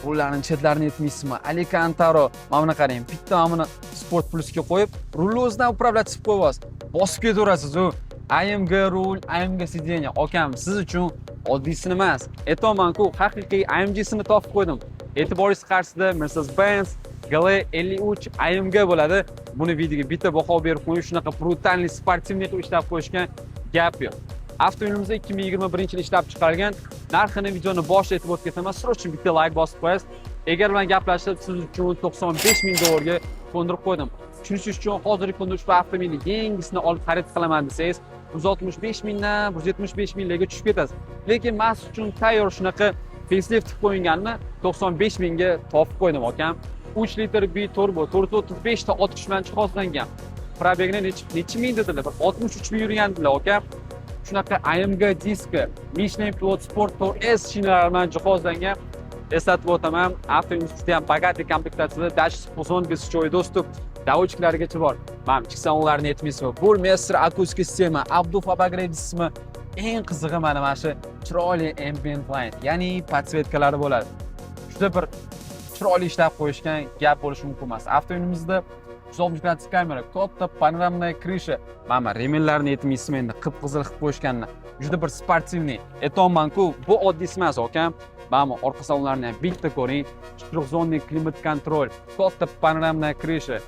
Rullarni chetlarini aytmaysizmi? Alcantara, mana buni qarang, bitta mana buni Sport Plusga qo'yib, rulni o'zidan управлять qilib qo'yasiz. Bosib ketaverasiz u. AMG rul, AMG сиденье. Akam, siz uchun oddiysini emas. Aytyapman-ku, haqiqiy AMGsini topib qo'ydim. E'tiboringiz qarshisida Mercedes-Benz GLE 53 AMG bo'ladi. Buni videoga bitta baho berib qo'ying, shunaqa брутальный, спортивный qilib ishlab qo'yishgan, gap yo'q. Avtomobilimiz 2021-yil ishlab chiqarilgan. Narxini videoni boshida aytib o'tib ketaman. Срочно bitta like bosib qo'yasiz. Egar bilan gaplashib, siz uchun 95 ming dollarga ko'ndirib qo'ydim. Tushunishingiz uchun, hozirgi kunda ushbu avtomobilni yangisini olib xarid qilaman desangiz, 165 mingdan 175 minglarga tushib ketasiz. Lekin men siz uchun tayyor shunaqa facelift qilib qo'yinganini 95 mingga topib qo'ydim, akam. 3 litr biturbo, 435 ta ot kuchi bilan jihozlangan. Пробег ni necha ming dedilar? Bir 63 ming yurgan dedilar, akam. Shunaqa AMG diski, Michelin Pilot Sport Tour S shinalari bilan jihozlangan. Eslatib o'taman, avtomobil juda ham богатый komplektatsiyada, датчик зон бесключевой доступ, доводчик larigacha bor. Mana ichki salonlarini aytmaysizmi? Burmester akustik sistema, обдув, обогрев sistema. Eng qizig'i, mana shu chiroyli ambient light, ya'ni подсветка lari bo'ladi. Juda bir chiroyli ishlab qo'yishgan, gap bo'lishi mumkin emas. Avtomobilimizda 360 gradus kamera, katta панорамная крыша. Mana ремень larni aytmaysizmi endi, qip-qizil qilib qo'yishganini. Juda bir спортивный. Aytyapman-ku, bu oddiysi emas, akam. Mana orqa salonlarni ham bitta ko'ring. Четырехзонный климат-контроль, katta панорамная крыша.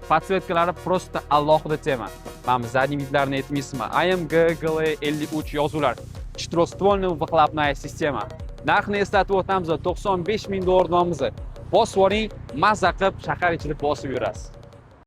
Подсветка lari просто alohida тема. Mana задний вид larni aytmaysizmi? AMG GLE 53 yozuvlar. Четырехствольный выхлопная система. Narxini eslatib o'tamiz, 95 ming dollar deyapmiz. Bosib yuboring, mazza qilib shahar ichida bosib yurasiz.